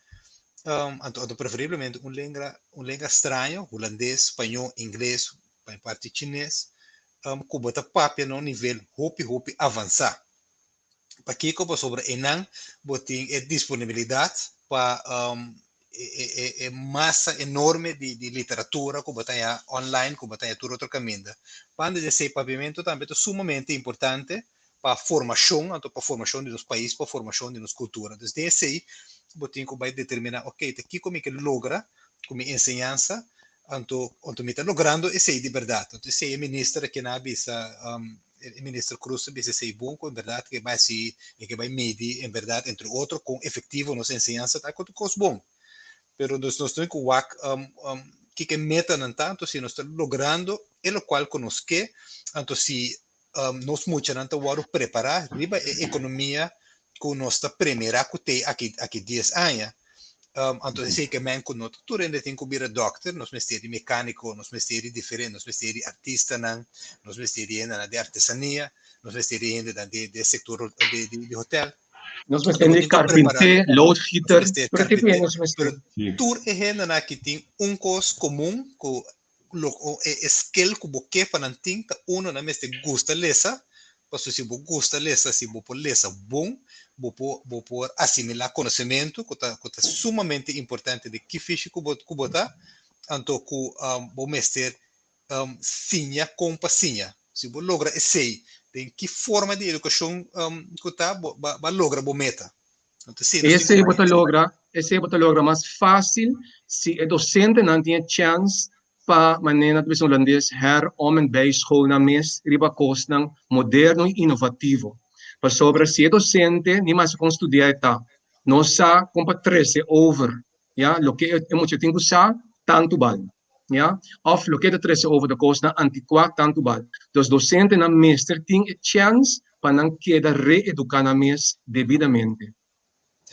anto anto preferiblemente un lenga un lenga straño, hulandes, spañó, ingles, pa e parti chines, ku bo ta papia na un nivel hopi hopi avansá. Pakiko? Pasobra einan bo tin e disponibilidat pa e masa enorme di literatura ku bo ta haña online, ku bo ta haña tur otro kaminda. Banda di esei, papiamentu tambe ta sumamente importante pa formashon, anto pa formashon di nos pais, pa formashon di nos kultura. Dus den esei bo tin ku bai determiná, oke, ta kiko mi ke logra ku mi enseñansa, anto anto mi ta logrando esei di bèrdat. Anto esei e minister a kina a bisa E minister Croes ta bisa esei bon ku en bèrdat ke bai hasi e ke bai midi en bèrdat entre otro kon efektivo nos enseñansa ta ku ta kos bon. Pero nos nos tin ku wak kiko e metanan ta anto si nos ta logrando e lokual ku nos ke anto si nos muchanan ta wòrdu prepará riba e ekonomia ku nos ta premirá ku t'ei aki aki dies aña. Anto esei ke men ku no ta tur hende tin ku bira dòkter, nos mester di mekániko, nos mester di diferente, nos mester di artistanan, nos mester di hendenan di artesania, nos mester di hendenan di di sektor di di di hotèl. Nos mester di karpinté, loodgieter, tur e tipo di hende nos mester. Tur e hendenan aki tin un kos komun ku lo e skill ku bo ke pa nan tin ta uno nan mester gusta lesa, pasobra si bo gusta lesa, si bo por lesa bon, bo por bo por asimilá konosementu ku ta ku ta sumamente importante di ki fishi ku bo ku bo ta, anto ku bo mester siña kon pa siña. Si bo logra esei den ki forma di edukashon ku ta bo bo a logra bo meta. Esei bo ta logra, esei bo ta logra mas fásil si e dosentenan tin e chèns pa, manera nan ta bisa na hulandes, her, om en bijschool nan mes riba kosnan moderno i inovativo. Pasobra si e dosente ni mas kon studia e ta, no sa kon pa trese over, ya, loke e mucha tin ku sa, tantu bal. Ya, òf loke ta trese over ta kosnan antikuá tantu bal. Dus dosentenan mester tin e chèns pa nan keda reeduká nan mes debidamente.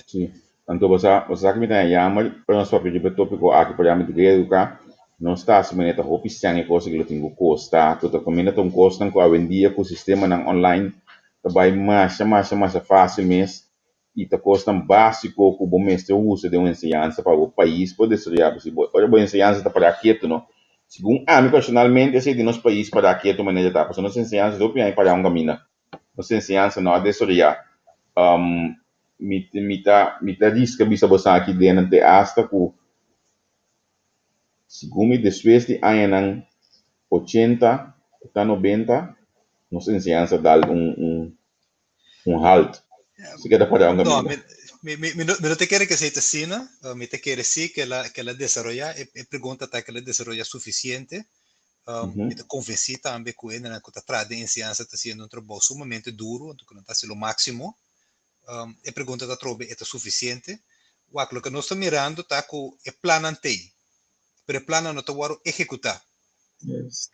Sí. Anto bo sa, bo sa ku mi ta haña yammer pa nos papia riba e tópiko aki por yama di reeduká. Nos ta hasi manera ta hopi sèn e kos aki lo tin ku kosta, ku ta kaminda ta un kosnan ku awendia ku sistemanan online ta bai masha masha masha fásil mes. i ta kosnan básiko ku bo mester usa den un enseñansa pa bo pais por desaroyá. Pasobra bo ora bo enseñansa ta pará ketu no. Segun ami personalmente esei di nos pais pará ketu manera ta pasobra nos enseñansa ta hopi aña pará un kaminda. Nos enseñansa no a desaroyá. Mi mi ta mi ta riska bisa boso aki den te asta ku segun mi despues di añanan ochenta ta nobenta nos enseñansa dal un un un halt. Si keda para un No, mi, mi, mi, mi, no, mi no te kere que sea asina. Mi te kere sí que la, que la desarrolla. E, e pregunta ta que la desarrolla suficiente. Mi te convencí tambe que hendenan ku ta tras de enseñanza ta haciendo un trabajo sumamente duro, anto ku nan ta haci lo máximo. E pregunta ta trobe e ta suficiente. Wak, loke nos ta mirando ta ku e plannan t'ei, pero e plannan no ta wòrdu ehekutá.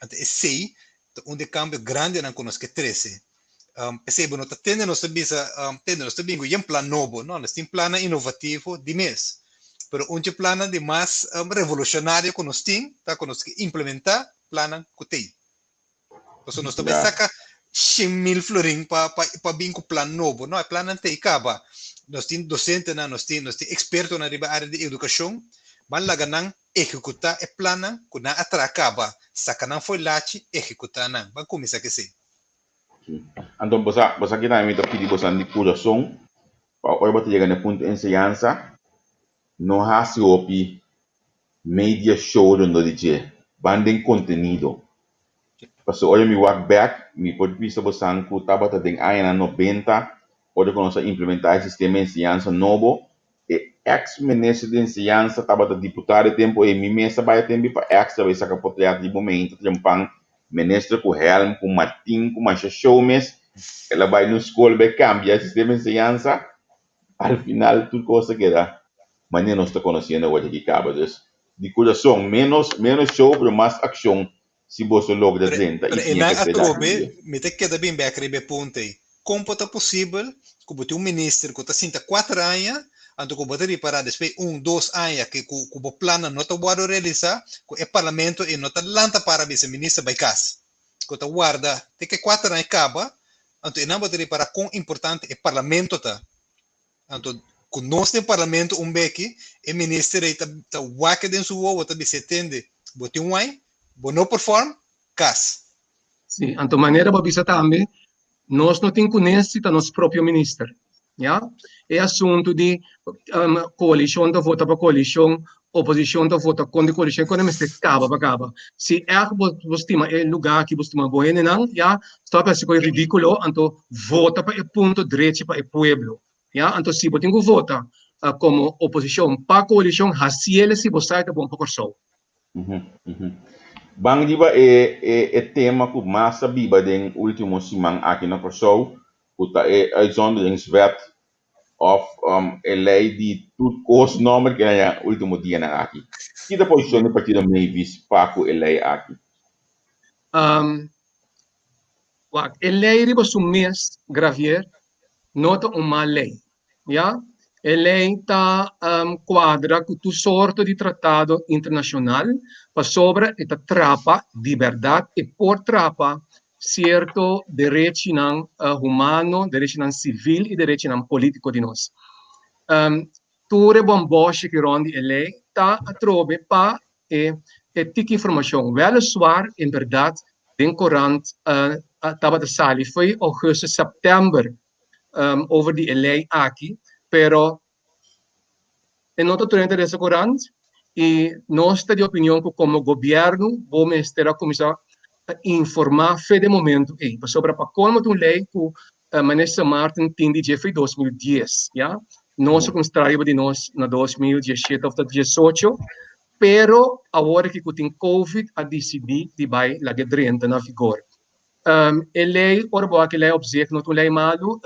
Anto esei ta un di e kambio grandinan ku nos ke trese. P'esei bo no ta tende nos ta bisa, tende nos ta bin ku yen plan nobo. No, nos tin plannan inovativo di mes. Pero un dje plannan di mas revolushonario ku nos tin ta ku nos ke implementá plannan ku t'ei. Pasobra nos ta bai saka 100.000 florin pa pa pa bin ku plan nobo. No, e plannan t'ei kaba. Nos tin dosentenan, nos tin nos tin ekspertonan riba área di edukashon. Ban laga nan Ehekutá e plannan ku nan a traha kaba, saka nan fo'i lachi, ehekutá nan. Ban kuminsá ku esei. Sí. Anto bo sa, bo sa ki tambe mi ta pidi bosan di kurason pa ora bo ta yega na e punto enseñansa, no hasi hopi media show rondó di dje. Ban den kontenido. Pasobra ora mi wak bek, mi por bisa bosan ku tabata den añanan nobenta ora ku nos a implementá e sistema enseñansa nobo, E ex minister di enseñansa tabata diputado e tempo ei, mi mes a bai a tembi pa extra bai saca potret di momento trempan minister cu helm cu martin cu masha show mes el a bai nos scol bai cambia e sistema di enseñansa al final tur cos a keda manera nos ta conociendo awor aki caba dus di curason menos menos show pero mas accion si boso logra Pero, drenta pero y siña enan keda atrobe, aki. mi ta keda bin bek riba e punto ei. Kon por ta posibel ku bo tin un minister ku ta sinta kuater aña, Anto ku bo ta ripará despues un, dos aña ke ku ku bo plannan no ta wòrdu realisá, ku e parlamento ei no ta lanta para bisa minister bai kas. Ku ta warda te ke kuater aña kaba, anto einan bo ta ripará kon importante e parlamento ta. Anto ku nos den parlamento un beki, e minister ei ta ta wak den su wowo ta bis'é tende, bo tin wai, bo no perform, kas. Sí, anto manera bo a bisa tambe, nos no tin kuné si ta nos propio minister, ya. E asuntu di koalishon ta vota pa koalishon, oposishon ta vota kontra koalishon, e kos mester kaba pa kaba. Si ègt bo bo stima e lugá aki, bo stima bo hendenan, ya, stòp hasi kos ridíkulo, anto vota pa e punto drechi pa e pueblo, ya. Anto si bo tin ku vota komo oposishon pa koalishon, hasiel si bo sa e ta bon pa Kòrsou. Ban riba e e tema ku mas a biba den último siman aki na Kòrsou, ku ta e uitzonderingswet òf e lei di tur kos nòmber ku a haña último dianan aki. Ki ta posishon di partido Mavis pa ku e lei aki? Wak, e lei riba su mes, Gravier, no ta un mal lei. Ya, e lei ta kuadra ku tur sorto di tratado internashonal pasobra e ta trapa di bèrdat, e por trapa sierto derechinan humano, derechinan sivil i derechinan polítiko di nos. Tur e bòmbòshi ki rònt di e lei ta atrobe pa e tiki informashon. Wèleswar, en bèrdat, den korant tabata sali fo'i ougùstus, sèptèmber over di e ley aki, pero e no ta tur hende ta lesa corant y nos ta di opinion cu como gobierno bo mester a cuminsa informa fe den momento ey, pasobra pa colmo ta un ley cu Minister Martin tin di dje fe 2010, ya, nos a cuminsa traha riba di nos na 2017 of ta 18, pero awor aki cu tin covid a dicidi di bay laga e drenta na vigor. E lei, ora bo wak e lei op zich no ta un lei malu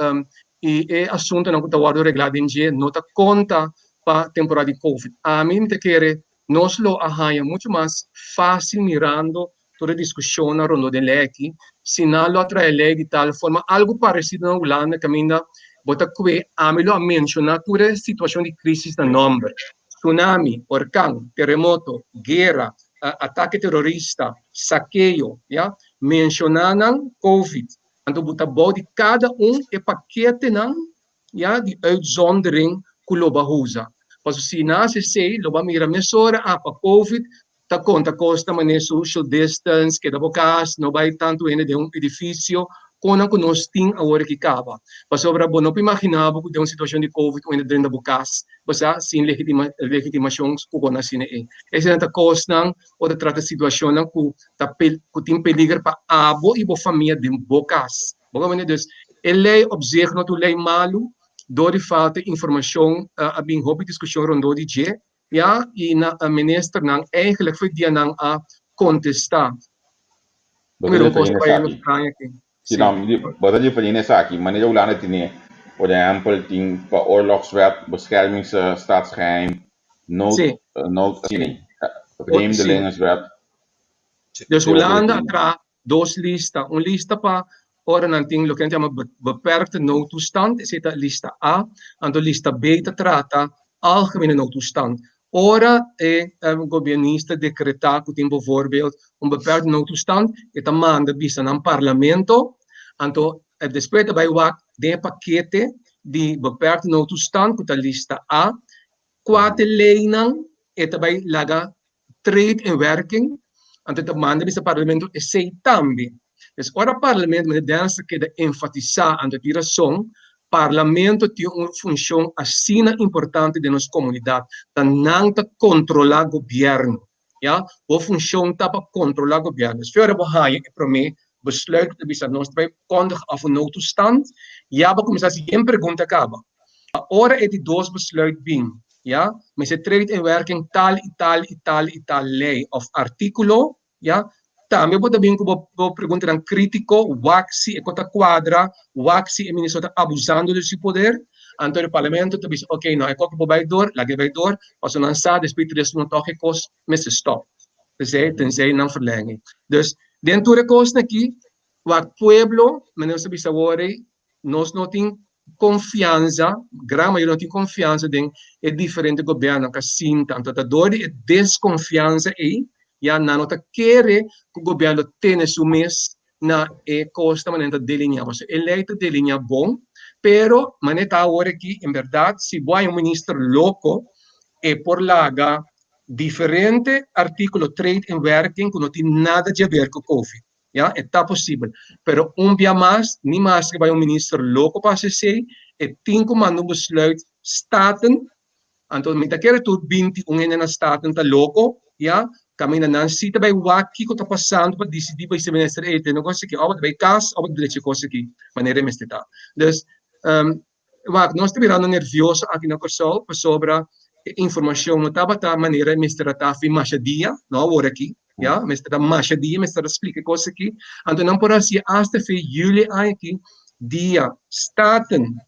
i e asuntunan ku ta wòrdu reglá den dje no ta konta pa temporada di covid. Ami mi ta kere nos lo a haña muchu mas fásil mirando tur e diskushonnan rondó den lei aki si nan lo a traha e lei di tal forma algu paresido na Hulanda kaminda bo ta kue ami lo a menshoná tur e situashon di krísis na nòmber, tsunami, orkan, teremoto, guera, atake terorista, sakeo, ya, menshoná nan covid. Anto bo ta bou di kada un e paketenan, ya, di uitzondering ku lo bo a usa. Pasobra si nan hasi esei, lo bo a mira mesora, ah, pa covid ta konta kos ta manera social distance, keda bo kas, no bai tantu hende den un edifisio, konan ku nos tin awor aki kaba. Pasobra bo no por imaginá bo ku den un situashon di covid un hende drenta bo kas, bo sa, sin legitimashon ku bo na asina ei. Eseinan ta kosnan o ta trata situashonnan ku ta ku tin peliger pa abo i bo famia den bo kas. Bo comprende? Dus e lei op zich no ta un lei malu, dor di falta informashon a bin hopi diskushon rondó di dje, ya, i na ministernan eigenlijk for dia nan a kontestá. Bo ta referí na esaki? Si, no, bo ta referí na esaki. Manera Hulanda tene, por ehèmpel, tin pa oorlogswet, beschermings staatsgeheim, nood, nood, asina, vreemdelingenwet. Dus Hulanda a traha dos lista, un lista pa ora nan tin loke nan ta yama beperkte noodtoestand, esei ta lista A, anto lista B ta trata algemene noodtoestand. Ora e gobiernista dekretá ku tin bovoorbeeld un beperkte noodtoestand, e ta manda bisa nan parlamento, anto despues e ta bai wak den e pakete di beperkte noodtoestand ku ta lista A, kua ta e leinan e ta bai laga trade in werking, anto e ta manda bisa parlamento esei tambe. Pues ora parlamento, meneer Dennis ta keda enfatisá, anto e tin rason, parlamento tin un funshon asina importante den nos komunidat, ta nan ta kontrolá gobièrnu, ya. Bo funshon ta pa kontrolá gobièrnu. Pues ora bo haña e promé besluit ku ta bisa nos ta bai kondig af un noodtoestand, ya bo kuminsá hasi yen pregunta kaba. Ora e di dos besluit bin, ya, mester treed in werking tal i tal i tal i tal lei of artíkulo, ya, tambe bo ta bin ku bo bo preguntanan krítiko, wak si e ko ta kuadra, wak si e minister ta abusando di su poder, anto e parlamento ta bisa ok no e ko ku por bai dor, laga e bai dor, pasobra nan sa despues di tres luna tòg e kos mester stòp, p'esei tensei nan verlenging. Dus den tur e kosnan aki, wak pueblo, manera nos ta bisa awor ei, nos no tin. konfiansa, gran mayoria no tin konfiansa den e diferente gobièrnunan ku a sinta. Anto ta dor di e deskonfiansa ei ya nan no ta kere ku gobièrnu lo tene su mes na e kos ta manera ta delineá. Pasobra e lei ta delineá bon, pero manera ta awor aki, en bèrdat si bo haña un minister loko e por laga diferente artíkulo trade in werking ku no tin nada di haber ku covid. Ya, e ta posibel. Pero un bia mas, ni maske bai un minister loko pa hasi esei, e tin ku manda un besluit Staten, anto mi ta kere tur 21 hende na Staten ta loko, ya, kaminda nan si ta bai wak kiko ta pasando pa disidí pa bisa minister, ey, tene kos aki, òf bo ta bai kas òf bo ta drecha e kos aki manera e mester ta. Dus, Wak, nos ta birando nervioso aki na Kòrsou pasobra e informashon no tabata manera e mester a ta fin masha dia, no awor aki, ya, mester ta masha dia mester a splika e kos aki. Anto nan por hasié asta fe yüli aña aki dia Staten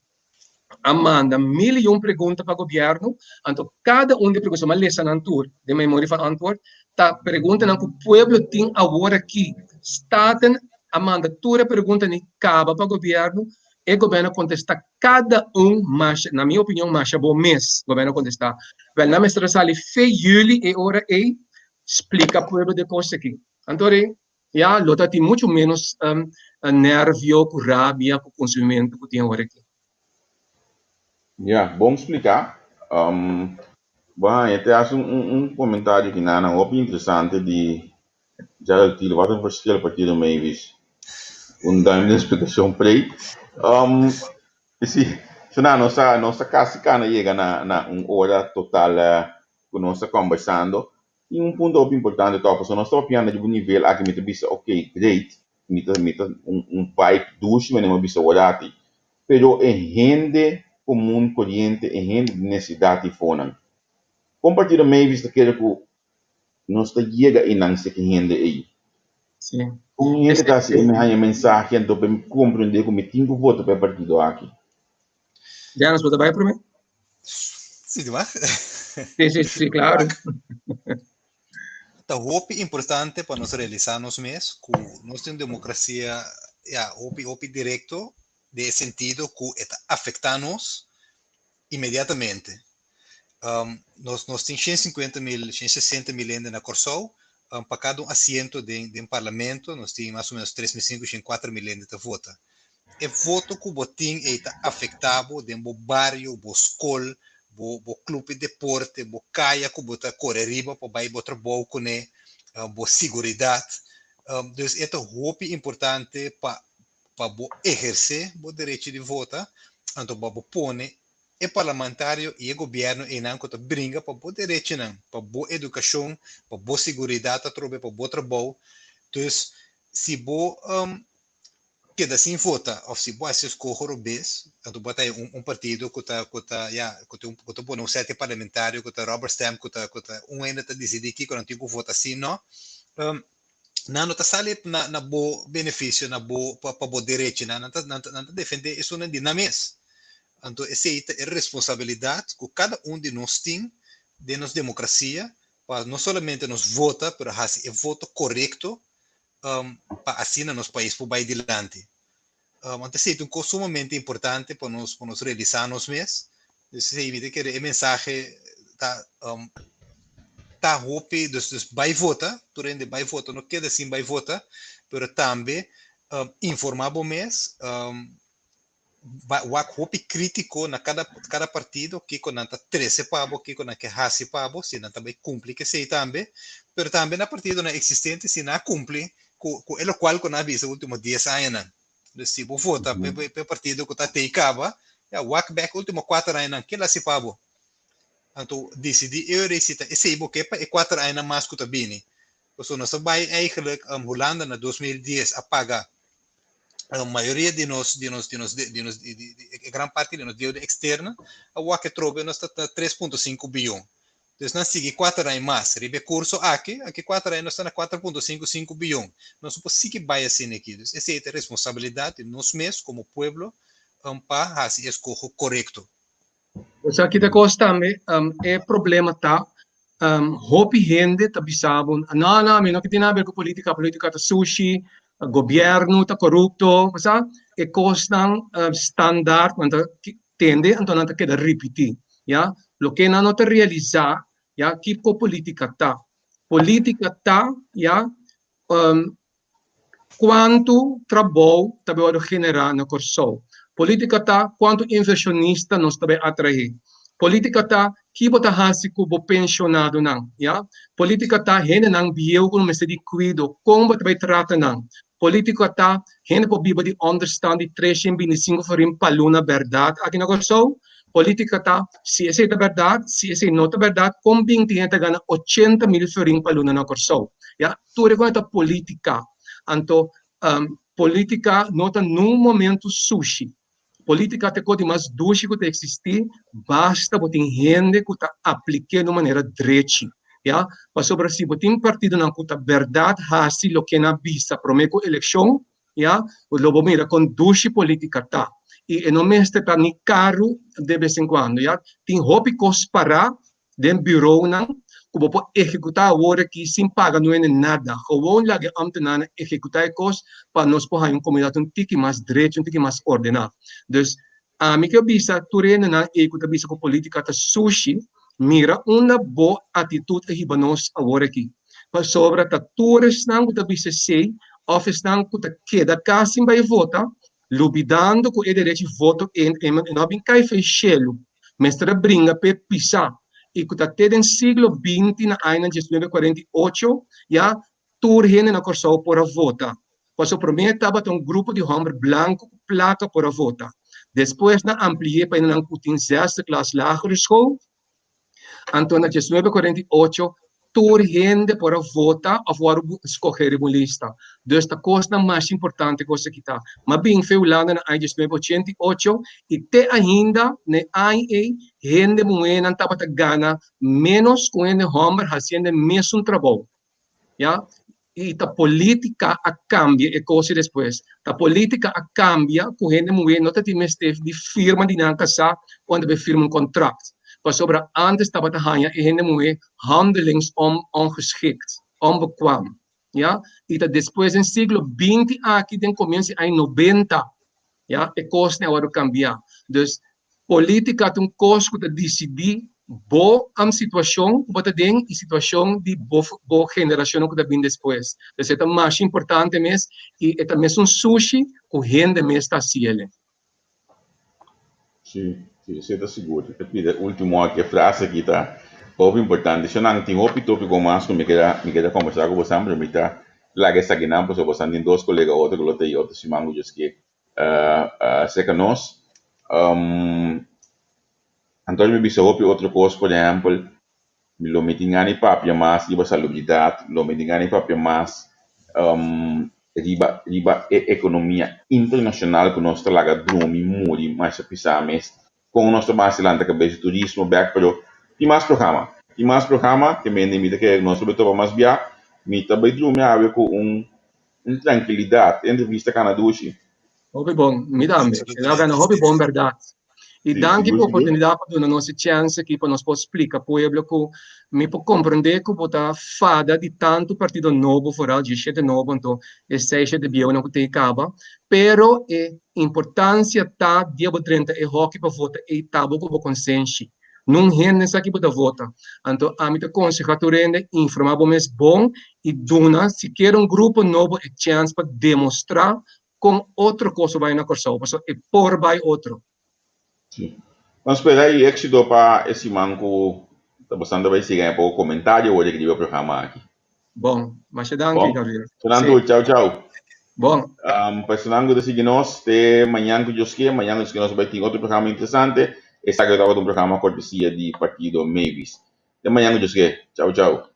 a manda mil i un pregunta pa gobièrnu, anto kada un di e pregunta, mi a lesa nan tur den memoria van antwoord, ta preguntanan ku pueblo tin awor aki. Staten a manda tur e preguntanan i kaba pa gobièrnu. E gobierno a contesta cada un masha, na mi opinion masha bo mes, gobierno a contesta. Wel nan mester a sali fe juli e ora ey splica pueblo de cos aki. Anto rey, ya lo ta tin mucho menos nervio cu rabia cu consumimento cu tin awor aki. Ya, bon splica. Bo haña te haci un comentario ki nan hopi interesante di Gerald Thiel, wat een verschil partido Mavis. Un duim den splikashon prei. Um, si, so na, nos a, nos a kasi kana yega na, na un ora total uh, ku nos ta kombersando. Tin un punto hopi importante tòg, pasobra nos ta papiando riba un nivel aki mi ta bisa, ok, great, mi ta, mi ta un, un vibe dushi manera mi a bisa awor aki. Pero e hende komun, koriente, e hende di nesesidat i fonan. Kon partido Mavis ta kere ku nos ta yega einan si ki hende ei. Sí. Un hende ta hasi e mi haña mensahe anto pa mi komprendé ku mi tin ku vota pa e partido aki. Dennis, bo ta bai promé? Sí, di mag. Sí, sí, sí, klaro. Ta hopi importante pa nos realisá nos mes ku nos tin un demokrasia ya hopi hopi direkto den e sentido ku e ta afektá nos inmediatamente. Nos nos tin 150 mil, 160 mil hende na Kòrsou, pa kada un asiento den den parlamento nos tin mas o menos 3.500, 4.000 hende ta vota. E voto ku bo tin ei ta afektá bo den bo bario, bo skol, bo bo klup di deporte, bo kaya ku bo ta kore riba pa bai bo trabou kuné, bo siguridat. Dus e ta hopi importante pa pa bo ehersé bo derecho di vota, anto pa bo pone e parlamentario i e gobièrnu einan ku ta bringa pa bo derechinan, pa bo edukashon, pa bo siguridat atrobe, pa bo trabou. Dus si bo keda sin vota òf si bo hasi eskoho robes, anto bo ta un un partido ku ta ku ta ya ku ta ku ta pone un sète parlamentario ku ta rubber stamp ku ta ku ta un hende ta disidí kiko nan tin ku vota si no. Nan no ta sali na na bo benefisio, na bo pa pa bo derechinan, nan ta nan ta nan ta defendé esunnan di nan mes. Anto esei ta e responsabilidat ku kada un di nos tin den nos demokrasia pa no solamente nos vota, pero hasi e voto korekto pa asina nos pais por bai dilanti. Anto esei ta un kos sumamente importante pa nos pa nos realisá nos mes. Esei mi ta kere e mensahe ta ta hopi, dus dus bai vota, tur hende bai vota, no keda sin bai vota, pero tambe informá bo mes, wak hopi kritiko na kada kada partido kiko nan ta trese pa bo, kiko nan ke hasi pa bo, si nan ta bai kumpli ku esei tambe, pero tambe na partidonan eksistente si nan a kumpli ku ku e lokual ku nan a bisa ultimo dies añanan. Dus si bo vota pa e partido ku ta tei kaba, ya wak bèk ultimo kuater añanan ke el hasi pa bo. Anto disidí e ora ei si ta esei bo ke pa e kuater añanan mas ku ta bini. Pasobra nos a bai eigenlijk Hulanda na 2010 a paga mayoria di nos di nos di nos di nos di di e gran parti di nos deuda externa a wak atrobe nos ta na 3.5 biyon. Dus nan sigui kuater aña mas riba e kurso aki, aki kuater aña nos ta na 4.5 sinku biyon. Nos no por sigui bai asina aki. Dus esei ta e responsabilidat di nos mes komo pueblo pa hasi e eskoho korekto. Bo sa ki ta kos tambe, e problema ta hopi hende ta bisa bo, no no mi no ke tin nada ber ku politika, politika ta sushi, gobièrnu ta korupto, bo sa. e kosnan standaard ku nan ta tende anto nan ta keda ripití, ya. Loke nan no ta realisá, ya, kiko polítika ta. Polítika ta, ya, Kuantu trabou ta bai wòrdu generá na Kòrsou? Polítika ta kuantu invershonista nos ta bai atraé. Polítika ta ki bo ta hasi ku bo penshonadonan, ya. Polítika ta hendenan bieu ku no mester di kuido, kon bo ta bai trata nan. Polítika ta hende por biba di ònderstan di 325 florin pa luna bèrdat aki na Kòrsou? Polítika ta si esei ta bèrdat, si esei no ta bèrdat, kon bin tin hende ta gana 80.000 florin pa luna na Kòrsou? Ya. Tur e kos ta politica. Anto politica no ta nun momento sushi. Politica ta e kos di mas dushi ku ta existi, basta bo tin hende ku ta aplik'é na un manera drechi. Ya, pasobra si bo tin partidonan ku ta berdad hasi loke nan a bisa prome ku elekshon, ya, lo bo mira kon dushi politica ta. I e no mester ta ni karu de bes en kuando, ya. Tin hopi kos pará den bureaunan ku bo por ehekutá awor aki sin paga nuende nada. Gewoon laga e ambtenarnan ehekutá e kos pa nos por haña un komunidat un tiki mas drechi, un tiki mas ordená. Dus, ami ke bisa tur hendenan ei ku ta bisa ku polítika ta sushi, mira unda bo atitut a hiba nos awor aki. Pasobra ta tur esnan ku ta bisa esei òf esnan ku ta keda kas sin bai vota, Lubidando ku e derechi voto e no a bin kai fei shelu, mester a bringa p'e pisa i ku ta te den siglo 20 na añanan 1948 ya tur hende na Kòrsou por a vota. Pasobra promé tabata un grupo di hòmber blanku ku plaka por a vota. Despues nan ampli'é pa hendenan ku tin zesde klas lagere school. Anto na 1948 tur hende por a vota of wòrdu skohé riba un lista. Dus ta kosnan mas importante ku esaki ta. M'a bin fe Hulanda na aña 1988 i te ainda na e aña ei hende muhénan tabata gana ménos ku hende hòmber hasiendo e mesun trabou. Ya, i ta politica a cambia e cos y despues ta politica a cambia cu hende muhe no ta tin mester di firma di nan casa cuando ta bay firma un contract pasobra antes tabata haya e hende muhe handelings ongeschikt, onbekwam, ya, y ta despues den siglo 20 aki den comienzo di aña 90 ya e cosnan a wordo cambia. Dus Politica ta un cos cu ta dicidi bo situacion cu bo ta den y situacion di bo bo generacionnan cu ta bin despues. Pues e ta masha importante mes y e ta mesun sushi cu hende mes ta haci el'e. Si, si, esei ta sigur. E pida ultimo aki, e frase aki ta hopi importante. Shonnan, tin hopi topico mas cu mi keda mi keda combersa cu bosan, pero mi ta laga esakinan pasobra bosan tin dos colega otro cu lo ta ei otro siman cu djoske Acerca nos, anto mi bisa hopi otro cos, por ehempel, lo mi tin gana di papia mas riba salubridad, lo mi tin gana di papia mas riba riba e economia internacional cu nos ta laga drumi, muri, masha pisa mes, con nos ta basa lanta cabes di turismo bek, pero tin mas programa, tin mas programa, ke mende mi ta kere nos ta bay topa mas bia, mi ta bay drumi awe cu un Un trankilidat, e entrevista kana dushi. Hopi bon, mi tambe. El a gana hopi bon bèrdat. I danki pa oportunidat pa duna nos e chèns aki pa nos por splika pueblo ku mi por komprendé ku bo ta fada di tantu partido nobo, foral 17 nobo, anto e seis shete bieunan ku tin kaba. Pero e importansia ta dia bo drenta e hòki pa vota ei ta bo ku bo konsenshi. Nun hende sa ki bo ta vota. Anto ami ta konseha tur hende informa bo mes bon i duna sikiera un grupo nobo e chèns pa demostrá kon otro kos por bai na Kòrsou, pasobra e por bai otro. Sí. Nos spera i éksito pa e siman ku ta bastante bai sigui haña poko komentario awor di riba e programa aki. Bon, masha danki, Gabriel. Bon, tur, chau chau. Bon. Pa esnan ku ta sigui nos, te mañan ku Dios ke, mañan ku Dios ke nos bai tin otro programa interesante. Esaki tabata un programa kortesia di partido Mavis. Te mañan ku Dios ke. Chau chau.